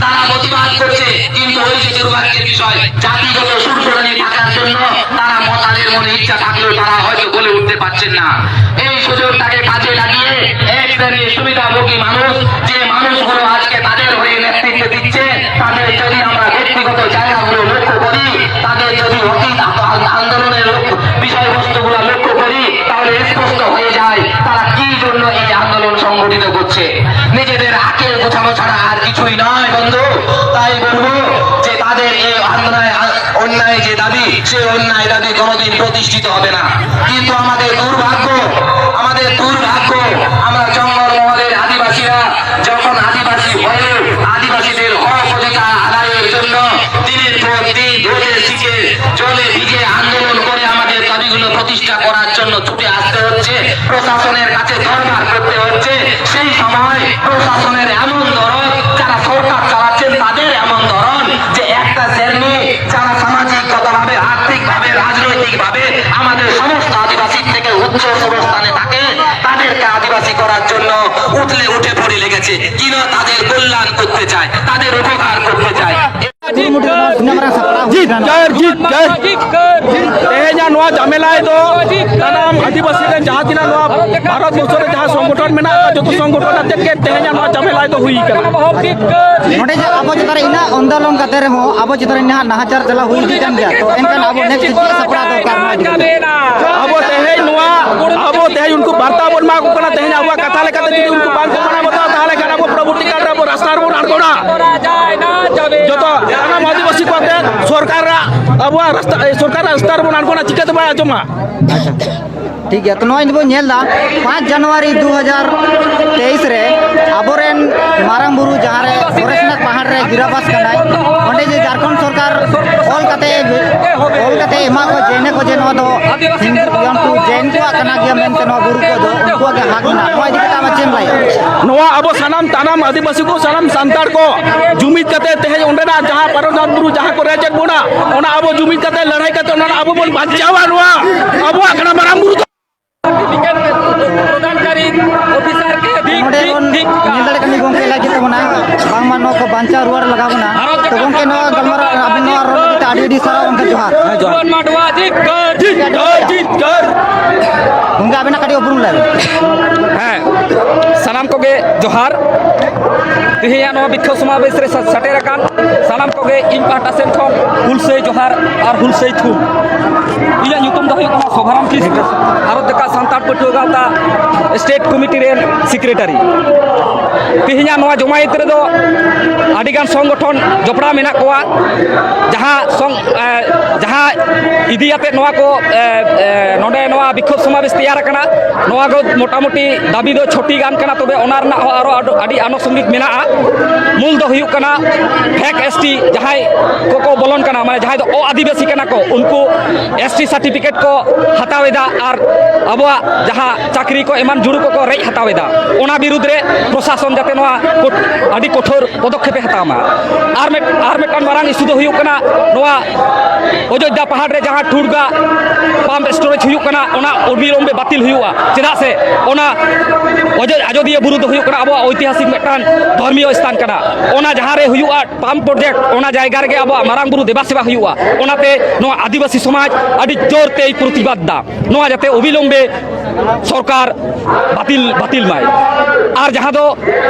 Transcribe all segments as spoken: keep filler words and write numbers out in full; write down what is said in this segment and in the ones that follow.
তারা প্রতিবাদ করছে, কিন্তু ওই যে দুর্ভাগ্যের বিষয়, জাতিগত সুরসুরানি থাকার জন্য তারা ম-, তাদের মনে ইচ্ছা থাকলেও তারা হয়তো বলে উঠতে পারছেন না। এই সুযোগটাকে কাজে লাগিয়ে এক শ্রেণীর সুবিধাভোগী মানুষ, যে মানুষগুলো আজকে তাদের হয়ে নেতৃত্ব দিচ্ছে, তাদের যদি আমরা ব্যক্তিগত জায়গাগুলো লক্ষ্য করি, তাদের যদি অতীত আ-, আ-, আন্দোলনের লক্ষ্য, বিষয়বস্তুগুলো লক্ষ্য করি, তাহলে স্পষ্ট হয়ে যায় তারা কি জন্য এই আন্দোলন সংগঠিত করছে। নিজেদের আকেল গোছানো ছাড়া আর কিছুই নয়, বন্ধু। তাই বলবো যে তাদের এই অন্যায়, অন্যায় যে দাবি, সেই অন্যায় দাবি কোনোদিন প্রতিষ্ঠিত হবে না। কিন্তু আমাদের দুর্ভাগ্য, আমাদের দুর্ভাগ্য, আমরা জঙ্গলমহলের আদিবাসীরা যখন আদিবাসী হয়ে আদিবাসীদের হক অধিকার আদায়ের জন্য দিনের পর দিন রোদে শীতে জলে ভিজে আন্দোলন করে আমাদের দাবিগুলো প্রতিষ্ঠা করার জন্য ছুটে আসতে হচ্ছে, প্রশাসনের কাছে দরবার করতে হচ্ছে, সেই সময় প্রশাসনের এমন দরদ, যারা সরকার চালাচ্ছেন তাদের এমন দরদ যে একটা শ্রেণী যারা সামাজিকগতভাবে, আর্থিকভাবে, রাজনৈতিকভাবে আমাদের সমস্ত আদিবাসীর থেকে উচ্চ অবস্থানে থাকে, তাদেরকে আদিবাসী করার জন্য উঠলে উঠে পড়ে লেগেছে, কিনা তাদের কল্যাণ করতে চায়, তাদের উপকার করতে চায়। ᱡᱤᱛᱠᱟᱹᱨ, ᱡᱤᱛᱠᱟᱹᱨ᱾ ᱛᱮᱦᱮᱧᱟᱜ ᱱᱚᱣᱟ ᱡᱟᱢᱮᱞᱟᱭ ᱫᱚ ᱥᱟᱱᱟᱢ ᱟᱹᱫᱤᱵᱟᱹᱥᱤ ᱨᱮᱱ ᱡᱟᱦᱟᱸ ᱛᱤᱱᱟᱹᱜ ᱱᱚᱣᱟ ᱵᱷᱟᱨᱚᱛ ᱵᱚᱨᱥᱚ ᱨᱮ ᱡᱟᱦᱟᱸ ᱥᱚᱝᱜᱚᱴᱷᱚᱱ ᱢᱮᱱᱟᱜ ᱟᱠᱟᱫ, ᱡᱚᱛᱚ ᱥᱚᱝᱜᱚᱴᱷᱚᱱ ᱟᱛᱮᱫ ᱜᱮ ᱛᱮᱦᱮᱧᱟᱜ ᱱᱚᱣᱟ ᱡᱟᱢᱮᱞᱟᱭ ᱫᱚ ᱦᱩᱭ ᱟᱠᱟᱱᱟ᱾ ᱱᱚᱰᱮ ᱡᱮ ᱟᱵᱚ ᱪᱮᱛᱟᱱ ᱨᱮ ᱤᱱᱟᱹᱜ ᱟᱱᱫᱳᱞᱚᱱ ᱠᱟᱛᱮ ᱨᱮᱦᱚᱸ ᱟᱵᱚ ᱪᱮᱛᱟᱱ ᱨᱮ ᱱᱟᱦᱟᱜ ᱱᱟᱦᱟᱪᱟᱨ ᱪᱟᱞᱟᱣ ᱦᱩᱭ ᱤᱫᱤᱜ ᱠᱟᱱ ᱜᱮᱭᱟ, ᱛᱚ ᱮᱱᱠᱷᱟᱱ ᱟᱵᱚ next ᱪᱮᱫ ᱥᱟᱯᱲᱟᱣ ᱫᱚᱨᱠᱟᱨ ᱱᱚᱣᱟ ᱤᱫᱤ ᱠᱟᱛᱮ? ᱟᱵᱚ ᱛᱮᱦᱮᱧ ᱱᱚᱣᱟ, ᱟᱵᱚ ᱛᱮᱦᱮᱧ ᱩᱱᱠᱩ ᱵᱟᱨᱛᱟ ᱵᱚᱱ ᱮᱢᱟ ᱠᱚ ᱠᱟᱱᱟ, ᱛᱮᱦᱮᱧ ᱟᱵᱚᱣᱟᱜ ᱠᱟᱛᱷᱟ ᱞᱮᱠᱟᱛᱮ ᱡᱩᱫᱤ ᱩᱱᱠᱩ ᱵᱟᱝ ᱠᱚ ᱢᱟᱱᱟᱣ ᱵᱟᱛᱟᱣᱟ, ᱛᱟᱦᱚᱞᱮ ᱠᱷᱟᱱ ᱟᱵᱚ ᱯᱚᱨᱚᱵᱚᱨᱛᱤ ᱠᱟᱞ ᱨᱮ ᱟᱵᱚ ᱨᱟᱥᱛᱟ ᱨᱮᱵᱚᱱ ᱟᱬᱜᱚᱱᱟ᱾ ᱡᱚᱛᱚ ᱥᱟᱱᱟᱢ ᱟᱹᱫᱤᱵᱟᱹᱥᱤ ᱠᱚ ᱟᱛᱮ ᱥᱚᱨᱠᱟᱨᱟᱜ, ᱟᱵᱚᱣᱟᱜ ᱨᱟᱥᱛᱟ, ᱥᱚᱨᱠᱟᱨᱟᱜ ᱨᱟᱥᱛᱟ ᱨᱮᱵᱚᱱ ᱟᱬᱜᱚᱱᱟ, ᱪᱤᱠᱟᱹᱛᱮ ᱵᱟᱭ ᱟᱸᱡᱚᱢᱟ? ᱟᱪᱪᱷᱟ, ᱴᱷᱤᱠ ᱜᱮᱭᱟ᱾ ᱛᱚ ᱱᱚᱜᱼᱚᱭ ᱱᱤᱛ ᱵᱚᱱ ᱧᱮᱞ ᱮᱫᱟ, ᱯᱟᱸᱪ ᱡᱟᱱᱩᱣᱟᱨᱤ ᱫᱩ ᱦᱟᱡᱟᱨ ᱛᱮᱭᱤᱥ ᱨᱮ ᱟᱵᱚᱨᱮᱱ ᱢᱟᱨᱟᱝ ᱵᱩᱨᱩ ᱡᱟᱦᱟᱸ ᱨᱮ ᱯᱷᱚᱨᱮᱥᱴᱱᱟᱛᱷ ᱯᱟᱦᱟᱲ ᱨᱮ ᱜᱤᱨᱟᱵᱟᱥ ᱠᱟᱱᱟᱭ, ᱚᱸᱰᱮ ᱡᱮ ᱡᱷᱟᱲᱠᱷᱚᱸᱰ ᱥᱚᱨᱠᱟᱨ ᱚᱞ ᱠᱟᱛᱮ, ᱚᱞ ᱠᱟᱛᱮ ᱮᱢᱟ ᱠᱚ ᱡᱮ ᱱᱮ ᱠᱚ ᱡᱮ ᱱᱚᱣᱟ ᱫᱚ ᱦᱤᱱᱫᱩ, ᱩᱱᱠᱩ ᱡᱮᱱ ᱠᱚᱣᱟᱜ ᱠᱟᱱᱟ ᱜᱮᱭᱟ ᱢᱮᱱᱛᱮ ᱱᱚᱣᱟ ᱵᱩᱨᱩ ᱠᱚᱫᱚ ᱩᱱᱠᱩᱣᱟᱜ ᱜᱮ ᱦᱟᱠ ᱢᱮᱱᱟᱜᱼᱟ᱾ ᱱᱚᱣᱟ ᱤᱫᱤ ᱠᱟᱛᱮ ᱟᱢᱟᱜ ᱪᱮᱫ ᱮᱢ ᱞᱟᱹᱭᱟ? ᱱᱚᱣᱟ ᱟᱵᱚ ᱥᱟᱱᱟᱢ ᱛᱟᱱᱟᱢ ᱟᱹᱫᱤᱵᱟᱹᱥᱤ ᱠᱚ, ᱥᱟᱱᱟᱢ ᱥᱟᱱᱛᱟᱲ ᱠᱚ ᱡᱩᱢᱤᱫ ᱠᱟᱛᱮ ᱛᱮᱦᱮᱧ ᱚᱸᱰᱮᱱᱟᱜ ᱡᱟᱦᱟᱸ ᱯᱟᱨᱚᱢᱱᱟᱛᱷ ᱵᱩᱨᱩ ᱡᱟᱦᱟᱸ ᱠᱚ ᱨᱮᱡ ᱮᱫ ᱵᱚᱱᱟ, ᱚᱱᱟ ᱟᱵᱚ ᱡᱩᱢᱤᱫ ᱠᱟᱛᱮ ᱞᱟᱹᱲᱦᱟᱹᱭ ᱠᱟᱛᱮ ᱚᱱᱟ ᱟᱵᱚ ᱵᱚᱱ ᱵᱟᱧᱪᱟᱣᱟ᱾ ᱱᱚᱣᱟ ᱟᱵᱚᱣᱟᱜ ᱠᱟᱱᱟ ᱢᱟᱨᱟᱝ ᱵᱩᱨᱩ ᱫᱚ᱾ ᱯᱨᱚᱫᱟᱱᱠᱟᱨᱤ ᱚᱯᱷᱤᱥᱟᱨ ᱠᱮ ᱱᱚᱰᱮ ᱵᱚᱱ ᱧᱮᱞ ᱫᱟᱲᱮᱭᱟᱜ ᱠᱟᱱᱟ ᱜᱚᱢᱠᱮ ᱞᱟᱹᱭ ᱠᱮᱫ ᱛᱟᱵᱚᱱᱟ, ᱵᱟᱝᱢᱟ ᱱᱚᱣᱟ ᱠᱚ ᱵᱟᱧᱪᱟᱣ ᱨᱩᱣᱟᱹᱲ ᱞᱟᱜᱟᱣ ᱵᱚᱱᱟ᱾ ᱛᱚ ᱜᱚᱢᱠᱮ, ᱱᱚᱣᱟ ᱜᱟᱞᱢᱟᱨᱟᱣ, ᱟᱵᱤᱱ ᱱᱚᱣᱟ ᱨᱚᱲ ᱞᱟᱹᱜᱤᱫ ᱛᱮ ᱟᱹᱰᱤ ᱟᱹᱰᱤ ᱥᱟᱨᱦᱟᱣ, ᱜᱚᱢᱠᱮ ᱡᱚᱦᱟᱨ᱾ ᱦᱮᱸ, ᱡᱚᱦᱟᱨ᱾ ᱢᱟᱰᱣᱟ ᱡᱤᱛᱠᱟᱹᱨ, ᱡᱤᱛᱠᱟᱹᱨ, ᱡᱤᱛᱠᱟᱹᱨ᱾ ᱜᱚᱢᱠᱮ, ᱟᱵᱮᱱᱟᱜ ᱠᱟᱹᱴᱤᱡ ᱩᱯᱨᱩᱢ ᱞᱟᱹᱭ ᱵᱮᱱ᱾ ᱦᱮᱸ, ᱥᱟᱱᱟᱢ ᱠᱚᱜᱮ ᱡᱚᱦᱟᱨ᱾ ᱛᱮᱦᱮᱧᱟᱜ ᱱᱚᱣᱟ ᱵᱤᱠᱠᱷᱳᱵ ᱥᱚᱢᱟᱵᱮᱥ ᱨᱮ ᱥᱮ-, ᱥᱮᱴᱮᱨ ᱟᱠᱟᱱ ᱥᱟᱱᱟᱢ ᱠᱚᱜᱮ ᱤᱧ ᱯᱟᱦᱴᱟ ᱥᱮᱱ ᱠᱷᱚᱱ ᱦᱩᱞᱥᱟᱹᱭ ᱡᱚᱦᱟᱨ ᱟᱨ ᱦᱩᱞᱥᱟᱹᱭ ᱛᱷᱩᱢ᱾ ᱤᱧᱟᱹᱜ ᱧᱩᱛᱩᱢ ᱫᱚ ᱦᱩᱭᱩᱜ ᱠᱟᱱᱟ ᱥᱚᱵᱷᱟᱨᱟᱢ ᱠᱤᱥᱠᱩ, ᱵᱷᱟᱨᱚᱛ ᱡᱟᱠᱟᱛ ᱥᱟᱱᱛᱟᱲ ᱯᱟᱹᱴᱷᱩᱣᱟᱹ ᱜᱟᱶᱛᱟ ᱥᱴᱮᱴ ᱠᱚᱢᱤᱴᱤ ᱨᱮᱱ ᱥᱮᱠᱨᱮᱴᱟᱨᱤ᱾ ᱛᱮᱦᱮᱧᱟᱜ ᱱᱚᱣᱟ ᱡᱚᱢᱟᱭᱮᱛ ᱨᱮᱫᱚ ᱟᱹᱰᱤᱜᱟᱱ ᱥᱚᱝᱜᱚᱴᱷᱚᱱ ᱡᱚᱯᱲᱟᱣ ᱢᱮᱱᱟᱜ ᱠᱚᱣᱟ᱾ ᱡᱟᱦᱟᱸ ᱥᱚᱝ-, ᱮ, ᱡᱟᱦᱟᱸ ᱤᱫᱤ ᱟᱛᱮ ᱱᱚᱣᱟ ᱠᱚ, ᱮ, ᱮ, ᱱᱚᱰᱮ ᱱᱚᱣᱟ ᱵᱤᱠᱠᱷᱳᱵ ᱥᱚᱢᱟᱵᱮᱥ ᱛᱮᱭᱟᱨ ᱟᱠᱟᱱᱟ, ᱱᱚᱣᱟ ᱫᱚ ᱢᱚᱴᱟᱢᱩᱴᱤ ᱫᱟᱹᱵᱤ ᱫᱚ ᱪᱷᱚᱴᱤ ᱜᱟᱱ ᱠᱟᱱᱟ, ᱛᱚᱵᱮ ᱚᱱᱟ ᱨᱮᱱᱟᱜ ᱦᱚᱸ ᱟᱨᱚ ᱟᱹᱰᱤ, ᱟᱹᱰᱤ ᱟᱱᱩᱥᱚᱝᱜᱤᱠ ᱢᱮᱱᱟᱜᱼᱟ᱾ ᱢᱩᱞ ᱫᱚ ᱦᱩᱭᱩᱜ ᱠᱟᱱᱟ ᱯᱷᱮᱠ ᱮᱥ ᱴᱤ ᱡᱟᱦᱟᱸᱭ ᱠᱚᱠᱚ ᱵᱚᱞᱚᱱ ᱠᱟᱱᱟ, ᱢᱟᱱᱮ ᱡᱟᱦᱟᱸᱭ ᱫᱚ ᱚ ᱟᱹᱫᱤᱵᱟᱹᱥᱤ ᱠᱟᱱᱟ ᱠᱚ, ᱩᱱᱠᱩ ᱮᱥ ᱴᱤ ᱥᱟᱨᱴᱤᱯᱷᱤᱠᱮᱴ ᱠᱚ ᱦᱟᱛᱟᱣ ᱮᱫᱟ ᱟᱨ ᱟᱵᱚᱣᱟᱜ ᱡᱟᱦᱟᱸ ᱪᱟᱹᱠᱨᱤ ᱠᱚ ᱮᱢᱟᱱ ᱡᱩᱲᱩ ᱠᱚᱠᱚ ᱨᱮᱡ ᱦᱟᱛᱟᱣ ᱮᱫᱟ᱾ ᱚᱱᱟ ᱵᱤᱨᱩᱫᱽ ᱨᱮ ᱯᱨᱚᱥᱟᱥᱚᱱ ᱡᱟᱛᱮ ᱱᱚᱣᱟ ᱠᱚ-, ᱟᱹᱰᱤ ᱠᱚᱴᱷᱳᱨ ᱯᱚᱫᱚᱠᱷᱮᱯᱮ ᱦᱟᱛᱟᱣ ᱢᱟ᱾ ᱟᱨ ᱢᱤᱫ, ᱟᱨ ᱢᱤᱫᱴᱟᱝ ᱢᱟᱨᱟᱝ ᱤᱥᱩ ᱫᱚ ᱦᱩᱭᱩᱜ ᱠᱟᱱᱟ ᱱᱚᱣᱟ ᱚᱡᱳᱫᱽᱫᱷᱟ ᱯᱟᱦᱟᱲ ᱨᱮ ᱡᱟᱦᱟᱸ ᱴᱷᱩᱲᱜᱟ ᱯᱟᱢᱯ ᱥᱴᱳᱨᱮᱡᱽ ᱦᱩᱭᱩᱜ ᱠᱟᱱᱟ, ᱚᱱᱟ ᱚᱵᱤᱞᱚᱢᱵᱮ ᱵᱟᱹᱛᱤᱞ ᱦᱩᱭᱩᱜᱼᱟ᱾ ᱪᱮᱫᱟᱜ ᱥᱮ ᱚᱱᱟ ᱚᱡᱳ-, ᱟᱡᱳᱫᱤᱭᱟᱹ ᱵᱩᱨᱩ ᱫᱚ ᱦᱩᱭᱩᱜ ᱠᱟᱱᱟ ᱟᱵᱚᱣᱟᱜ ᱳᱭᱛᱤᱦᱟᱥᱤᱠ ᱢᱤᱫᱴᱟᱝ ᱫᱷᱚᱨᱢᱤᱭᱚ ᱥᱛᱷᱟᱱ ᱠᱟᱱᱟ᱾ ᱚᱱᱟ ᱡᱟᱦᱟᱸ ᱨᱮ ᱦᱩᱭᱩᱜᱼᱟ ᱯᱟᱢᱯ ᱯᱨᱚᱡᱮᱠᱴ, ᱚᱱᱟ ᱡᱟᱭᱜᱟ ᱨᱮᱜᱮ ᱟᱵᱚᱣᱟᱜ ᱢᱟᱨᱟᱝ ᱵᱩᱨᱩ ᱫᱮᱵᱟ ᱥᱮᱵᱟ ᱦᱩᱭᱩᱜᱼᱟ᱾ ᱚᱱᱟᱛᱮ ᱱᱚᱣᱟ ᱟᱹᱫᱤᱵᱟᱹᱥᱤ ᱥᱚᱢᱟᱡᱽ ᱟᱹᱰᱤ ᱡᱳᱨ ᱛᱮᱭ ᱯᱨᱚᱛᱤᱵᱟᱫᱽ ᱫᱟ᱾ ᱱᱚᱣᱟ ᱡᱟᱛᱮ ᱚᱵᱤᱞᱚᱢᱵᱮ ᱥᱚᱨᱠᱟᱨ ᱵᱟᱹᱛᱤᱞ, ᱵᱟᱹᱛᱤᱞ ᱢᱟᱭ᱾ ᱟᱨ ᱡᱟᱦᱟᱸ ᱫᱚ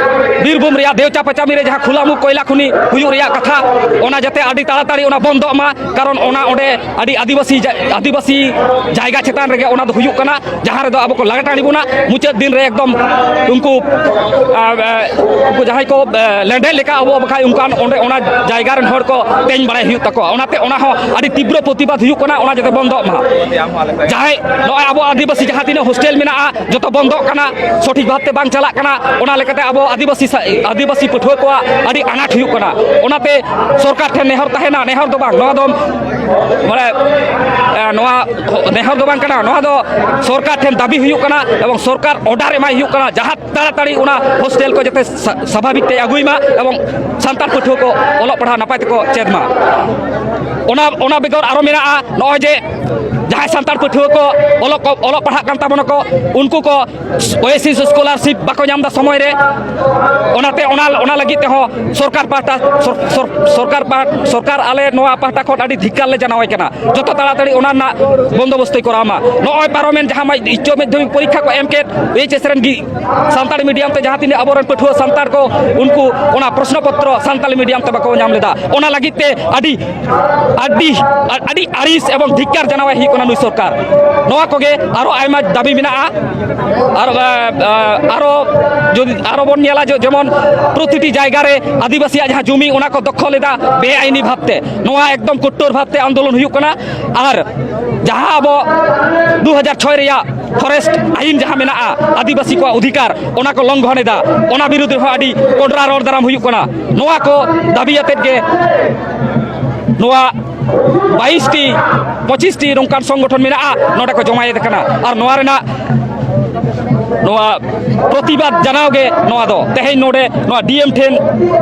ᱵᱤᱨᱵᱷᱩᱢ ᱨᱮᱭᱟᱜ ᱫᱮᱣᱪᱟ ᱯᱟᱪᱟᱢᱤ ᱨᱮ ᱡᱟᱦᱟᱸ ᱠᱷᱩᱞᱟᱢᱩ ᱠᱚᱭᱞᱟ ᱠᱷᱩᱱᱤ ᱦᱩᱭᱩᱜ ᱨᱮᱭᱟᱜ ᱠᱟᱛᱷᱟ, ᱚᱱᱟ ᱡᱟᱛᱮ ᱟᱹᱰᱤ ᱛᱟᱲᱟᱛᱟᱲᱤ ᱚᱱᱟ ᱵᱚᱱᱫᱚᱜ ᱢᱟ, ᱠᱟᱨᱚᱱ ᱚᱱᱟ ᱚᱸᱰᱮ ᱟᱹᱰᱤ ᱟᱹᱫᱤᱵᱟᱹᱥᱤ ᱡᱟ-, ᱟᱹᱫᱤᱵᱟᱹᱥᱤ ᱡᱟᱭᱜᱟ ᱪᱮᱛᱟᱱ ᱨᱮᱜᱮ ᱚᱱᱟ ᱫᱚ ᱦᱩᱭᱩᱜ ᱠᱟᱱᱟ, ᱡᱟᱦᱟᱸ ᱨᱮᱫᱚ ᱟᱵᱚ ᱠᱚ ᱞᱟᱜᱟ ᱴᱟᱺᱰᱤ ᱵᱚᱱᱟ᱾ ᱢᱩᱪᱟᱹᱫ ᱫᱤᱱ ᱨᱮ ᱮᱠᱫᱚᱢ ᱩᱱᱠᱩ, ᱟ, ᱟ, ᱩᱱᱠᱩ ᱡᱟᱦᱟᱸᱭ ᱠᱚ, ᱟ, ᱞᱮᱸᱰᱮᱫ ᱞᱮᱠᱟ ᱟᱵᱚ ᱵᱟᱠᱷᱟᱡ ᱚᱱᱠᱟᱱ ᱚᱸᱰᱮ ᱚᱱᱟ ᱡᱟᱭᱜᱟ ᱨᱮᱱ ᱦᱚᱲ ᱠᱚ ᱛᱮᱧ ᱵᱟᱲᱟᱭ ᱦᱩᱭᱩᱜ ᱛᱟᱠᱚᱣᱟ᱾ ᱚᱱᱟᱛᱮ ᱚᱱᱟ ᱦᱚᱸ ᱟᱹᱰᱤ ᱛᱤᱵᱨᱚ ᱯᱨᱚᱛᱤᱵᱟᱫ ᱦᱩᱭᱩᱜ ᱠᱟᱱᱟ, ᱚᱱᱟ ᱡᱟᱛᱮ ᱵᱚᱱᱫᱚᱜ ᱢᱟ᱾ ᱡᱟᱦᱟᱸᱭ ᱱᱚᱜᱼᱚᱭ ᱟᱵᱚ ᱟᱹᱫᱤᱵᱟᱹᱥᱤ ᱡᱟᱦᱟᱸ ᱛᱤᱱᱟᱹᱜ ᱦᱳᱥᱴᱮᱞ ᱢᱮᱱᱟᱜᱼᱟ, ᱡᱚᱛᱚ ᱵᱚᱱᱫᱚᱜ ᱠᱟᱱᱟ, ᱥᱚᱴᱷᱤᱠ ᱵᱷᱟᱵᱽᱛᱮ ᱵᱟᱝ ᱪᱟᱞᱟᱜ ᱠᱟᱱᱟ᱾ ᱚᱱᱟ ᱞᱮᱠᱟᱛᱮ ᱟᱵᱚ ᱟᱹᱫᱤᱵᱟᱹᱥᱤ ᱥᱟ-, ᱟᱹᱫᱤᱵᱟᱹᱥᱤ ᱯᱟᱹᱴᱷᱩᱣᱟᱹ ᱠᱚᱣᱟᱜ ᱟᱹᱰᱤ ᱟᱱᱟᱴ ᱦᱩᱭᱩᱜ ᱠᱟᱱᱟ᱾ ᱚᱱᱟᱛᱮ ᱥᱚᱨᱠᱟᱨ ᱴᱷᱮᱱ ᱱᱮᱦᱚᱨ ᱛᱟᱦᱮᱱᱟ, ᱱᱮᱦᱚᱨ ᱫᱚ ᱵᱟᱝ, ᱱᱚᱣᱟ ᱫᱚ ᱢᱟᱱᱮ, ᱮ, ᱱᱚᱣᱟ ᱱᱮᱦᱚᱨ ᱫᱚ ᱵᱟᱝ ᱠᱟᱱᱟ, ᱱᱚᱣᱟ ᱫᱚ ᱥᱚᱨᱠᱟᱨ ᱴᱷᱮᱱ ᱫᱟᱹᱵᱤ ᱦᱩᱭᱩᱜ ᱠᱟᱱᱟ ᱮᱵᱚᱝ ᱥᱚᱨᱠᱟᱨ ᱚᱰᱟᱨ ᱮᱢᱟᱭ ᱦᱩᱭᱩᱜ ᱠᱟᱱᱟ, ᱡᱟᱦᱟᱸ ᱛᱟᱲᱟᱛᱟᱲᱤ ᱚᱱᱟ ᱦᱳᱥᱴᱮᱞ ᱠᱚ ᱡᱟᱛᱮ ᱥᱟ-, ᱥᱟᱵᱷᱟᱵᱤᱠ ᱛᱮ ᱟᱹᱜᱩᱭ ᱢᱟ ᱮᱵᱚᱝ ᱥᱟᱱᱛᱟᱲ ᱯᱟᱹᱴᱷᱩᱣᱟᱹ ᱠᱚ ᱚᱞᱚᱜ ᱯᱟᱲᱦᱟᱣ ᱱᱟᱯᱟᱭ ᱛᱮᱠᱚ ᱪᱮᱫ ᱢᱟ᱾ ᱚᱱᱟ, ᱚᱱᱟ ᱵᱮᱜᱚᱨ ᱟᱨᱚ ᱢᱮᱱᱟᱜᱼᱟ, ᱱᱚᱜᱼᱚᱭ ᱡᱮ ᱡᱟᱦᱟᱸᱭ ᱥᱟᱱᱛᱟᱲ ᱯᱟᱹᱴᱷᱩᱣᱟᱹ ᱠᱚ ᱚᱞᱚᱜ ᱠᱚ, ᱚᱞᱚᱜ ᱯᱟᱲᱦᱟᱜ ᱠᱟᱱ ᱛᱟᱵᱚᱱᱟ ᱠᱚ, ᱩᱱᱠᱩ ᱠᱚ ᱳᱭᱮᱥᱤᱥ ᱥᱠᱚᱞᱟᱨᱥᱤᱯ ᱵᱟᱠᱚ ᱧᱟᱢ ᱮᱫᱟ ᱥᱚᱢᱚᱭ ᱨᱮ᱾ ᱚᱱᱟᱛᱮ ᱚᱱᱟ, ᱚᱱᱟ ᱞᱟᱹᱜᱤᱫ ᱛᱮᱦᱚᱸ ᱥᱚᱨᱠᱟᱨ ᱯᱟᱦᱴᱟ, ᱥᱚᱨ-, ᱥᱚᱨ-, ᱥᱚᱨᱠᱟᱨ ᱯᱟᱦᱴᱟ, ᱥᱚᱨᱠᱟᱨ ᱟᱞᱮ ᱱᱚᱣᱟ ᱯᱟᱦᱴᱟ ᱠᱷᱚᱱ ᱟᱹᱰᱤ ᱫᱷᱤᱠᱠᱟᱨ ᱞᱮ ᱡᱟᱱᱟᱣᱟᱭ ᱠᱟᱱᱟ᱾ ᱡᱚᱛᱚ ᱛᱟᱲᱟᱛᱟᱲᱤ ᱚᱱᱟ ᱨᱮᱱᱟᱜ ᱵᱚᱱᱫᱳᱵᱚᱥᱛᱚᱭ ᱠᱚᱨᱟᱣ ᱢᱟ᱾ ᱱᱚᱜᱼᱚᱭ ᱯᱟᱨᱚᱢᱮᱱ ᱡᱟᱦᱟᱸ ᱢᱟ-, ᱩᱪᱪᱚ ᱢᱟᱫᱽᱫᱷᱚᱢᱤᱠ ᱯᱚᱨᱤᱠᱠᱷᱟ ᱠᱚ ᱮᱢ ᱠᱮᱫ, ᱮᱭᱤᱪ ᱮᱥ ᱨᱮᱱ ᱜᱤ-, ᱥᱟᱱᱛᱟᱲᱤ ᱢᱤᱰᱤᱭᱟᱢ ᱛᱮ ᱡᱟᱦᱟᱸ ᱛᱤᱱᱟᱹᱜ ᱟᱵᱚᱨᱮᱱ ᱯᱟᱹᱴᱷᱩᱣᱟᱹ ᱥᱟᱱᱛᱟᱲ ᱠᱚ, ᱩᱱᱠᱩ ᱚᱱᱟ ᱯᱨᱚᱥᱱᱚ ᱯᱚᱛᱨᱚ ᱥᱟᱱᱛᱟᱲᱤ ᱢᱤᱰᱤᱭᱟᱢ ᱛᱮ ᱵᱟᱠᱚ ᱧᱟᱢ ᱞᱮᱫᱟ᱾ ᱚᱱᱟ ᱞᱟᱹᱜᱤᱫ ᱛᱮ ᱟᱹᱰᱤ, ᱟᱹᱰᱤ, ᱟᱹᱰᱤ ᱟᱹᱲᱤᱥ ᱮᱵᱚᱝ ᱫᱷᱤᱠᱠᱟᱨ ᱡᱟᱱᱟᱣᱟᱭ ᱦᱩᱭᱩᱜ ᱠᱟᱱᱟ ᱱᱩᱭ ᱥᱚᱨᱠᱟᱨ᱾ ᱱᱚᱣᱟ ᱠᱚᱜᱮ ᱟᱨᱚ ᱟᱭᱢᱟ ᱫᱟᱹᱵᱤ ᱢᱮᱱᱟᱜᱼᱟ᱾ ᱟᱨ, ᱟ, ᱟ, ᱟᱨᱚ ᱡᱩᱫᱤ ᱟᱨᱚ ᱵᱚᱱ ᱧᱮᱞᱟ ᱡᱮ, ᱡᱮᱢᱚᱱ ᱯᱨᱚᱛᱤᱴᱤ ᱡᱟᱭᱜᱟ ᱨᱮ ᱟᱹᱫᱤᱵᱟᱹᱥᱤᱭᱟᱜ ᱡᱟᱦᱟᱸ ᱡᱩᱢᱤ, ᱚᱱᱟ ᱠᱚ ᱫᱚᱠᱷᱚᱞ ᱮᱫᱟ ᱵᱮᱟᱭᱤᱱᱤ ᱵᱷᱟᱵᱽᱛᱮ᱾ ᱱᱚᱣᱟ ᱮᱠᱫᱚᱢ ᱠᱚᱴᱴᱚᱨ ᱵᱷᱟᱵᱽᱛᱮ ᱟᱱᱫᱳᱞᱚᱱ ᱦᱩᱭᱩᱜ ᱠᱟᱱᱟ᱾ ᱟᱨ ᱡᱟᱦᱟᱸ ᱟᱵᱚ ᱫᱩ ᱦᱟᱡᱟᱨ ᱪᱷᱚᱭ ᱨᱮᱭᱟᱜ ᱯᱷᱚᱨᱮᱥᱴ ᱟᱭᱤᱱ ᱡᱟᱦᱟᱸ ᱢᱮᱱᱟᱜᱼᱟ, ᱟᱹᱫᱤᱵᱟᱹᱥᱤ ᱠᱚᱣᱟᱜ ᱚᱫᱷᱤᱠᱟᱨ, ᱚᱱᱟ ᱠᱚ ᱞᱚᱝᱜᱷᱚᱱ ᱮᱫᱟ, ᱚᱱᱟ ᱵᱤᱨᱩᱫᱽ ᱨᱮᱦᱚᱸ ᱟᱹᱰᱤ ᱠᱚᱰᱨᱟ ᱨᱚᱲ ᱫᱟᱨᱟᱢ ᱦᱩᱭᱩᱜ ᱠᱟᱱᱟ᱾ ᱱᱚᱣᱟ ᱠᱚ ᱫᱟᱹᱵᱤ ᱟᱛᱮᱫ ᱜᱮ ᱱᱚᱣᱟ ᱵᱟᱭᱤᱥ ᱴᱤ, ᱯᱚᱸᱪᱤᱥ ᱴᱤ ᱱᱚᱝᱠᱟᱱ ᱥᱚᱝᱜᱚᱴᱷᱚᱱ ᱢᱮᱱᱟᱜᱼᱟ, ᱱᱚᱰᱮ ᱠᱚ ᱡᱚᱢᱟᱭᱮᱫ ᱠᱟᱱᱟ᱾ ᱟᱨ ᱱᱚᱣᱟ ᱨᱮᱱᱟᱜ, ᱱᱚᱣᱟ ᱯᱨᱚᱛᱤᱵᱟᱫ ᱡᱟᱱᱟᱣ ᱜᱮ ᱱᱚᱣᱟ ᱫᱚ᱾ ᱛᱮᱦᱮᱧ ᱱᱚᱰᱮ ᱱᱚᱣᱟ ᱰᱤ ᱮᱢ ᱴᱷᱮᱱ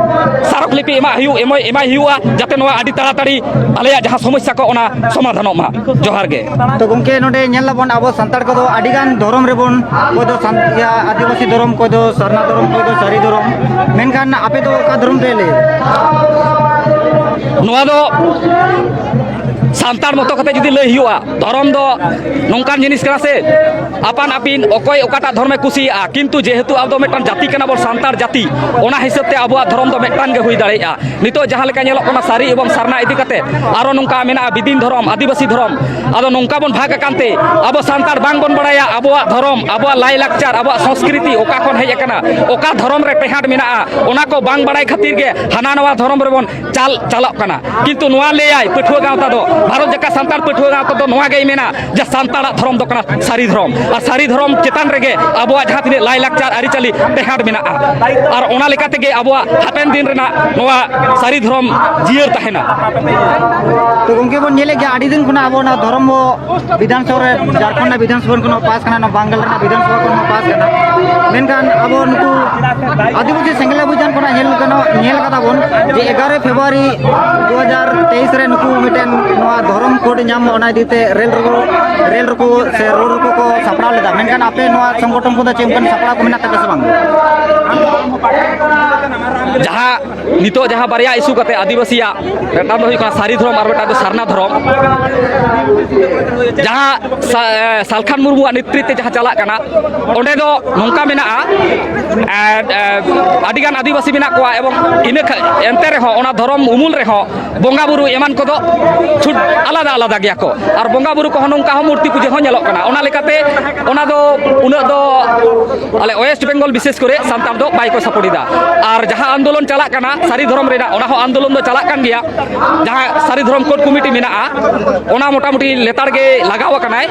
ᱥᱟᱨᱚᱠ ᱞᱤᱯᱤ ᱮᱢᱟᱜ ᱦᱩᱭᱩᱜ, ᱮᱢᱟᱭ, ᱮᱢᱟᱭ ᱦᱩᱭᱩᱜᱼᱟ, ᱡᱟᱛᱮ ᱱᱚᱣᱟ ᱟᱹᱰᱤ ᱛᱟᱲᱟᱛᱟᱲᱤ ᱟᱞᱮᱭᱟᱜ ᱡᱟᱦᱟᱸ ᱥᱚᱢᱚᱥᱥᱟ ᱠᱚ, ᱚᱱᱟ ᱥᱚᱢᱟᱫᱷᱟᱱᱚᱜ ᱢᱟ᱾ ᱡᱚᱦᱟᱨ ᱜᱮ᱾ ᱛᱚ ᱜᱚᱢᱠᱮ, ᱱᱚᱰᱮ ᱧᱮᱞ ᱟᱵᱚᱱ, ᱟᱵᱚ ᱥᱟᱱᱛᱟᱲ ᱠᱚᱫᱚ ᱟᱹᱰᱤᱜᱟᱱ ᱫᱷᱚᱨᱚᱢ ᱨᱮᱵᱚᱱ, ᱚᱠᱚᱭ ᱫᱚ ᱥᱟᱱ-, ᱤᱭᱟᱹ, ᱟᱹᱫᱤᱵᱟᱹᱥᱤ ᱫᱷᱚᱨᱚᱢ, ᱚᱠᱚᱭ ᱫᱚ ᱥᱟᱨᱱᱟ ᱫᱷᱚᱨᱚᱢ, ᱚᱠᱚᱭ ᱫᱚ ᱥᱟᱹᱨᱤ ᱫᱷᱚᱨᱚᱢ, ᱢᱮᱱᱠᱷᱟᱱ ᱟᱯᱮ ᱫᱚ ᱚᱠᱟ ᱫᱷᱚᱨᱚᱢ ᱯᱮ ᱞᱟᱹᱭᱟ? ᱱᱚᱣᱟ ᱫᱚ ᱥᱟᱱᱛᱟᱲ ᱢᱚᱛᱚ ᱠᱟᱛᱮ ᱡᱩᱫᱤ ᱞᱟᱹᱭ ᱦᱩᱭᱩᱜᱼᱟ, ᱫᱷᱚᱨᱚᱢ ᱫᱚ ᱱᱚᱝᱠᱟᱱ ᱡᱤᱱᱤᱥ ᱠᱟᱱᱟ ᱥᱮ, ᱟᱯᱟᱱ ᱟᱹᱯᱤᱱ ᱚᱠᱚᱭ ᱚᱠᱟᱴᱟᱜ ᱫᱷᱚᱨᱚᱢᱮ ᱠᱩᱥᱤᱭᱟᱜᱼᱟ, ᱠᱤᱱᱛᱩ ᱡᱮᱦᱮᱛᱩ ᱟᱵᱚ ᱫᱚ ᱢᱤᱫᱴᱟᱝ ᱡᱟᱹᱛᱤ ᱠᱟᱱᱟ ᱵᱚᱱ, ᱥᱟᱱᱛᱟᱲ ᱡᱟᱹᱛᱤ, ᱚᱱᱟ ᱦᱤᱥᱟᱹᱵ ᱛᱮ ᱟᱵᱚᱣᱟᱜ ᱫᱷᱚᱨᱚᱢ ᱫᱚ ᱢᱤᱫᱴᱟᱝ ᱜᱮ ᱦᱩᱭ ᱫᱟᱲᱮᱭᱟᱜᱼᱟ᱾ ᱱᱤᱛᱚᱜ ᱡᱟᱦᱟᱸ ᱞᱮᱠᱟ ᱧᱮᱞᱚᱜ ᱠᱟᱱᱟ, ᱥᱟᱹᱨᱤ ᱮᱵᱚᱝ ᱥᱟᱨᱱᱟ ᱤᱫᱤ ᱠᱟᱛᱮ, ᱟᱨᱚ ᱱᱚᱝᱠᱟ ᱢᱮᱱᱟᱜᱼᱟ ᱵᱤᱫᱤᱱ ᱫᱷᱚᱨᱚᱢ, ᱟᱹᱫᱤᱵᱟᱹᱥᱤ ᱫᱷᱚᱨᱚᱢ᱾ ᱟᱫᱚ ᱱᱚᱝᱠᱟ ᱵᱚᱱ ᱵᱷᱟᱜᱽ ᱟᱠᱟᱱ ᱛᱮ ᱟᱵᱚ ᱥᱟᱱᱛᱟᱲ ᱵᱟᱝ ᱵᱚᱱ ᱵᱟᱲᱟᱭᱟ ᱟᱵᱚᱣᱟᱜ ᱫᱷᱚᱨᱚᱢ, ᱟᱵᱚᱣᱟᱜ ᱞᱟᱭᱼᱞᱟᱠᱪᱟᱨ, ᱟᱵᱚᱣᱟᱜ ᱥᱚᱝᱥᱠᱨᱤᱛᱤ ᱚᱠᱟ ᱠᱷᱚᱱ ᱦᱮᱡ ᱟᱠᱟᱱᱟ, ᱚᱠᱟ ᱫᱷᱚᱨᱚᱢ ᱨᱮ ᱴᱮᱦᱟᱸᱰ ᱢᱮᱱᱟᱜᱼᱟ, ᱚᱱᱟ ᱠᱚ ᱵᱟᱝ ᱵᱟᱲᱟᱭ ᱠᱷᱟᱹᱛᱤᱨ ᱜᱮ ᱦᱟᱱᱟ ᱱᱟᱣᱟ ᱫᱷᱚᱨᱚᱢ ᱨᱮᱵᱚᱱ ᱪᱟᱞ, ᱪᱟᱞᱟᱜ ᱠᱟᱱᱟ᱾ ᱠᱤᱱᱛᱩ ᱱᱚᱣᱟ ᱞᱟᱹᱭᱟᱭ ᱯᱟᱹᱴᱷᱩᱣᱟᱹ ᱜᱟᱶᱛᱟ ᱫᱚ, ᱵᱷᱟᱨᱚᱛ ᱡᱟᱠᱟᱛ ᱥᱟᱱᱛᱟᱲ ᱯᱟᱹᱴᱷᱩᱣᱟᱹ ᱜᱟᱶᱛᱟ ᱫᱚ ᱱᱚᱣᱟ ᱜᱮᱭ ᱢᱮᱱᱟ ᱡᱮ ᱥᱟᱱᱛᱟᱲᱟᱜ ᱫᱷᱚᱨᱚᱢ ᱫᱚ ᱠᱟᱱᱟ ᱥᱟᱹᱨᱤ ᱫᱷᱚᱨᱚᱢ, ᱟᱨ ᱥᱟᱹᱨᱤ ᱫᱷᱚᱨᱚᱢ ᱪᱮᱛᱟᱱ ᱨᱮᱜᱮ ᱟᱵᱚᱣᱟᱜ ᱡᱟᱦᱟᱸ ᱛᱤᱱᱟᱹᱜ ᱞᱟᱭᱼᱞᱟᱠᱪᱟᱨ ᱟᱹᱨᱤᱪᱟᱹᱞᱤ ᱴᱮᱦᱟᱸᱰ ᱢᱮᱱᱟᱜᱼᱟ, ᱟᱨ ᱚᱱᱟ ᱞᱮᱠᱟ ᱛᱮᱜᱮ ᱟᱵᱚᱣᱟᱜ ᱦᱟᱯᱮᱱ ᱫᱤᱱ ᱨᱮᱱᱟᱜ ᱱᱚᱣᱟ ᱥᱟᱹᱨᱤ ᱫᱷᱚᱨᱚᱢ ᱡᱤᱭᱟᱹᱲ ᱛᱟᱦᱮᱱᱟ᱾ ᱛᱚ ᱜᱚᱢᱠᱮ, ᱵᱚᱱ ᱧᱮᱞᱮᱫ ᱜᱮᱭᱟ, ᱟᱹᱰᱤ ᱫᱤᱱ ᱠᱷᱚᱱᱟᱜ ᱟᱵᱚ ᱚᱱᱟ ᱫᱷᱚᱨᱚᱢ ᱵᱚ ᱵᱤᱫᱷᱟᱱ ᱥᱚᱵᱷᱟ ᱨᱮ, ᱡᱷᱟᱲᱠᱷᱚᱸᱰ ᱨᱮᱱᱟᱜ ᱵᱤᱫᱷᱟᱱ ᱥᱚᱵᱷᱟ ᱠᱷᱚᱱ ᱦᱚᱸ ᱯᱟᱥ ᱠᱟᱱᱟ, ᱱᱚᱣᱟ ᱵᱟᱝᱜᱟᱞ ᱨᱮᱱᱟᱜ ᱵᱤᱫᱷᱟᱱ ᱥᱚᱵᱷᱟ ᱠᱷᱚᱱ ᱦᱚᱸ ᱯᱟᱥ ᱠᱟᱱᱟ᱾ ᱢᱮᱱᱠᱷᱟᱱ ᱟᱵᱚ ᱱᱩᱠᱩ ᱟᱹᱫᱤᱵᱟᱹᱥᱤ ᱥᱮᱸᱜᱮᱞ ᱚᱵᱷᱤᱡᱟᱱ ᱠᱷᱚᱱᱟᱜ ᱧᱮᱞ ᱜᱟᱱᱚᱜ, ᱧᱮᱞ ᱠᱟᱫᱟ ᱵᱚᱱ ᱡᱮ ᱮᱜᱟᱨᱚ ᱯᱷᱮᱵᱽᱨᱩᱣᱟᱨᱤ ᱫᱩ ᱦᱟᱡᱟᱨ ᱛᱮᱭᱤᱥ ᱨᱮ ᱱᱩᱠᱩ ᱢᱤᱫᱴᱮᱱ ᱱᱚᱣᱟ ᱫᱷᱚᱨᱚᱢ ᱠᱳᱰ ᱧᱟᱢ, ᱚᱱᱟ ᱤᱫᱤ ᱛᱮ ᱨᱮᱞ ᱨᱳᱠᱳ, ᱨᱮᱞ ᱨᱳᱠᱳ ᱥᱮ ᱨᱳᱰ ᱨᱳᱠᱳ ᱠᱚ ᱥᱟᱯᱲᱟᱣ ᱞᱮᱫᱟ, ᱢᱮᱱᱠᱷᱟᱱ ᱟᱯᱮ ᱱᱚᱣᱟ ᱥᱚᱝᱜᱚᱴᱷᱚᱱ ᱠᱚᱫᱚ ᱪᱮᱫ ᱚᱱᱠᱟᱱ ᱥᱟᱯᱲᱟᱣ ᱠᱚ ᱢᱮᱱᱟᱜ ᱛᱟᱯᱮᱭᱟ ᱥᱮ ᱵᱟᱝ? ᱡᱟᱦᱟᱸ ᱱᱤᱛᱚᱜ ᱡᱟᱦᱟᱸ ᱵᱟᱨᱭᱟ ᱤᱥᱩ ᱠᱟᱛᱮ ᱟᱹᱫᱤᱵᱟᱹᱥᱤᱭᱟᱜ, ᱢᱤᱫᱴᱟᱝ ᱫᱚ ᱦᱩᱭᱩᱜ ᱠᱟᱱᱟ ᱥᱟᱹᱨᱤ ᱫᱷᱚᱨᱚᱢ ᱟᱨ ᱢᱤᱫᱴᱟᱝ ᱫᱚ ᱥᱟᱨᱱᱟ ᱫᱷᱚᱨᱚᱢ, ᱡᱟᱦᱟᱸ ᱥᱟ-, ᱮ, ᱥᱟᱞᱠᱷᱟᱱ ᱢᱩᱨᱢᱩᱣᱟᱜ ᱱᱮᱛᱨᱤᱛ ᱛᱮ ᱡᱟᱦᱟᱸ ᱪᱟᱞᱟᱜ ᱠᱟᱱᱟ, ᱚᱸᱰᱮ ᱫᱚ ᱱᱚᱝᱠᱟ ᱢᱮᱱᱟᱜᱼᱟ, ᱮ, ᱮ, ᱟᱹᱰᱤᱜᱟᱱ ᱟᱹᱫᱤᱵᱟᱹᱥᱤ ᱢᱮᱱᱟᱜ ᱠᱚᱣᱟ, ᱮᱵᱚᱝ ᱤᱱᱟᱹ ᱠᱷᱟ-, ᱮᱱᱛᱮ ᱨᱮᱦᱚᱸ ᱚᱱᱟ ᱫᱷᱚᱨᱚᱢ ᱩᱢᱩᱞ ᱨᱮᱦᱚᱸ ᱵᱚᱸᱜᱟ ᱵᱩᱨᱩ ᱮᱢᱟᱱ ᱠᱚᱫᱚ ᱪᱷᱩᱴ ᱟᱞᱟᱫᱟ ᱟᱞᱟᱫᱟ ᱜᱮᱭᱟ ᱠᱚ᱾ ᱟᱨ ᱵᱚᱸᱜᱟ ᱵᱩᱨᱩ ᱠᱚᱦᱚᱸ ᱱᱚᱝᱠᱟ ᱦᱚᱸ ᱢᱩᱨᱛᱤ ᱯᱩᱡᱟᱹ ᱦᱚᱸ ᱧᱮᱞᱚᱜ ᱠᱟᱱᱟ᱾ ᱚᱱᱟ ᱞᱮᱠᱟᱛᱮ ᱚᱱᱟ ᱫᱚ ᱩᱱᱟᱹᱜ ᱫᱚ ᱟᱞᱮ ᱳᱭᱮᱥᱴ ᱵᱮᱝᱜᱚᱞ ᱵᱤᱥᱮᱥ ᱠᱚᱨᱮ ᱥᱟᱱᱛᱟᱲ ᱫᱚ ᱵᱟᱭ ᱠᱚ ᱥᱟᱯᱳᱨᱴ ᱮᱫᱟ᱾ ᱟᱨ ᱡᱟᱦᱟᱸ ᱟᱱᱫᱳᱞᱚᱱ ᱪᱟᱞᱟᱜ ᱠᱟᱱᱟ ᱥᱟᱹᱨᱤ ᱫᱷᱚᱨᱚᱢ ᱨᱮᱱᱟᱜ, ᱚᱱᱟ ᱦᱚᱸ ᱟᱱᱫᱳᱞᱚᱱ ᱫᱚ ᱪᱟᱞᱟᱜ ᱠᱟᱱ ᱜᱮᱭᱟ᱾ ᱡᱟᱦᱟᱸ ᱥᱟᱹᱨᱤ ᱫᱷᱚᱨᱚᱢ ᱠᱳᱰ ᱠᱚᱢᱤᱴᱤ ᱢᱮᱱᱟᱜᱼᱟ, ᱚᱱᱟ ᱢᱚᱴᱟᱢᱩᱴᱤ ᱞᱮᱛᱟᱲ ᱜᱮ ᱞᱟᱜᱟᱣ ᱟᱠᱟᱱᱟᱭ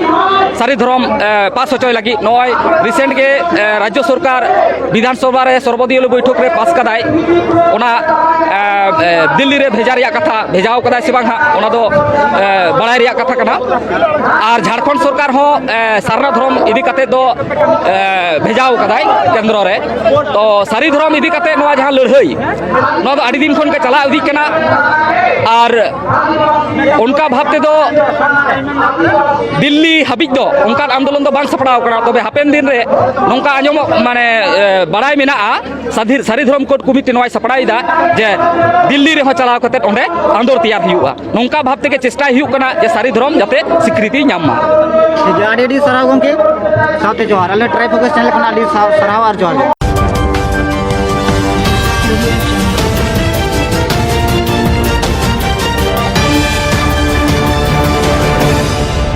ᱥᱟᱹᱨᱤ ᱫᱷᱚᱨᱚᱢ, ᱮ, ᱯᱟᱥ ᱦᱚᱪᱚᱭ ᱞᱟᱹᱜᱤᱫ᱾ ᱱᱚᱜᱼᱚᱭ ᱨᱤᱥᱮᱱᱴ ᱜᱮ, ᱮ, ᱨᱟᱡᱽᱡᱚ ᱥᱚᱨᱠᱟᱨ ᱵᱤᱫᱷᱟᱱ ᱥᱚᱵᱷᱟ ᱨᱮ ᱥᱚᱨᱵᱚᱫᱤᱭᱚ ᱵᱳᱭᱴᱷᱚᱠ ᱨᱮ ᱯᱟᱥ ᱠᱟᱫᱟᱭ᱾ ᱚᱱᱟ, ᱮ, ᱮ, ᱫᱤᱞᱞᱤ ᱨᱮ ᱵᱷᱮᱡᱟ ᱨᱮᱭᱟᱜ ᱠᱟᱛᱷᱟ, ᱵᱷᱮᱡᱟᱣ ᱠᱟᱫᱟᱭ ᱥᱮ ᱵᱟᱝ ᱦᱟᱸᱜ, ᱚᱱᱟ ᱫᱚ, ᱮ, ᱵᱟᱲᱟᱭ ᱨᱮᱭᱟᱜ ᱠᱟᱛᱷᱟ ᱠᱟᱱᱟ᱾ ᱟᱨ ᱡᱷᱟᱲᱠᱷᱚᱸᱰ ᱥᱚᱨᱠᱟᱨ ᱦᱚᱸ, ᱮ, ᱥᱟᱨᱱᱟ ᱫᱷᱚᱨᱚᱢ ᱤᱫᱤ ᱠᱟᱛᱮ ᱫᱚ, ᱮ, ᱵᱷᱮᱡᱟᱣ ᱠᱟᱫᱟᱭ ᱠᱮᱱᱫᱨᱚ ᱨᱮ᱾ ᱛᱚ ᱥᱟᱹᱨᱤ ᱫᱷᱚᱨᱚᱢ ᱤᱫᱤ ᱠᱟᱛᱮ ᱱᱚᱣᱟ ᱡᱟᱦᱟᱸ ᱞᱟᱹᱲᱦᱟᱹᱭ, ᱱᱚᱣᱟ ᱫᱚ ᱟᱹᱰᱤ ᱫᱤᱱ ᱠᱷᱚᱱ ᱜᱮ ᱪᱟᱞᱟᱣ ᱤᱫᱤᱜ ᱠᱟᱱᱟ᱾ ᱟᱨ ᱚᱱᱠᱟ ᱵᱷᱟᱵᱽ ᱛᱮᱫᱚ ᱫᱤᱞᱞᱤ ᱦᱟᱹᱵᱤᱡ ᱫᱚ ᱚᱱᱠᱟᱱ ᱟᱱᱫᱳᱞᱚᱱ ᱫᱚ ᱵᱟᱝ ᱥᱟᱯᱲᱟᱣ ᱠᱟᱱᱟ᱾ ᱛᱚᱵᱮ ᱦᱟᱯᱮᱱ ᱫᱤᱱ ᱨᱮ ᱱᱚᱝᱠᱟ ᱟᱸᱡᱚᱢᱚᱜ, ᱢᱟᱱᱮ, ᱮ, ᱵᱟᱲᱟᱭ ᱢᱮᱱᱟᱜᱼᱟ, ᱥᱟᱹᱫᱷᱤ-, ᱥᱟᱹᱨᱤ ᱫᱷᱚᱨᱚᱢ ᱠᱳᱰ ᱠᱚᱢᱤᱴᱤ ᱱᱚᱣᱟᱭ ᱥᱟᱯᱲᱟᱣᱮᱫᱟ ᱡᱮ ᱫᱤᱞᱞᱤ ᱨᱮᱦᱚᱸ ᱪᱟᱞᱟᱣ ᱠᱟᱛᱮ ᱚᱸᱰᱮ ᱟᱱᱫᱳᱲ ᱛᱮᱭᱟᱨ ᱦᱩᱭᱩᱜᱼᱟ᱾ ᱱᱚᱝᱠᱟ ᱵᱷᱟᱵᱽ ᱛᱮᱜᱮ ᱪᱮᱥᱴᱟᱭ ᱦᱩᱭᱩᱜ ᱠᱟᱱᱟ ᱡᱮ ᱥᱟᱹᱨᱤ ᱫᱷᱚᱨᱚᱢ ᱡᱟᱛᱮ ᱥᱤᱠᱨᱤᱛᱤ ᱧᱟᱢ ᱢᱟ᱾ ᱴᱷᱤᱠ ᱜᱮᱭᱟ, ᱟᱹᱰᱤ ᱟᱹᱰᱤ ᱥᱟᱨᱦᱟᱣ ᱜᱚᱢᱠᱮ, ᱥᱟᱶᱛᱮ ᱡᱚᱦᱟᱨ᱾ ᱟᱞᱮ ᱴᱨᱟᱭ ᱯᱷᱳᱠᱟᱥ ᱪᱮᱱᱮᱞ ᱠᱷᱚᱱᱟᱜ ᱟᱹᱰᱤ ᱥᱟ-, ᱥᱟᱨᱦᱟᱣ ᱟᱨ ᱡᱚᱦᱟᱨ ᱜᱮ᱾